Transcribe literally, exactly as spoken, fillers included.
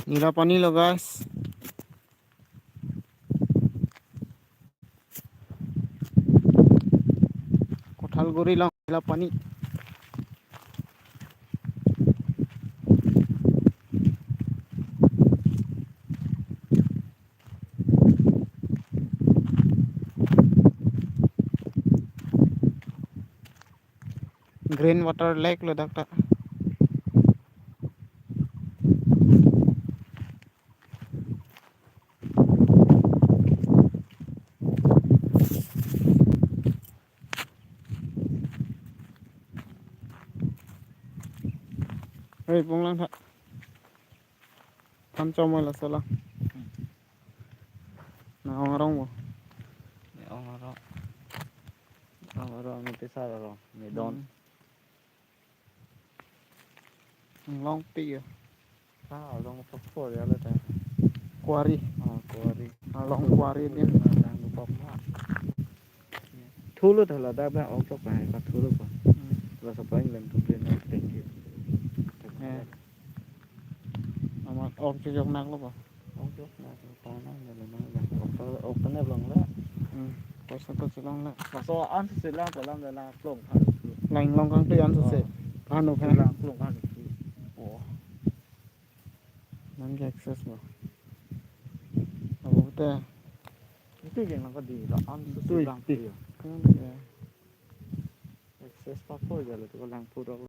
Nila pani lo, guys. Kothalguri along nila pani. Green water lake lo dak ta. Hei, punglang tha. Tham chomoi laso la. Na ong arong bo. Ne ong arong. Ong arong, ne pisar arong, ne don. Hmm. Longpi ya. Ah, along top four ya lo ta. Quarry. Ah, quarry. Along quarry din. Along top four. Thulo thala dak ba ong tok ba ka thulo ko. Hmm. Laso pa inglem tu pin na thank you. Eh. Amat ong chejok nak lo ko. Ong chejok nak lo pa na lo na. Ok ta, ok ta ne long le. Hmm. Kosa ko chelong le. Laso an si lang ko lang le la plong phan. Lang long kangtui an si. Oh. Phan o phan. Lang plong phan. Oh. Nang ke access mo. Abo te. Itu yang lang ka di la an si. Itu lang itu. Iya. Kan ya. Access pa ko ya lo tu lang pura.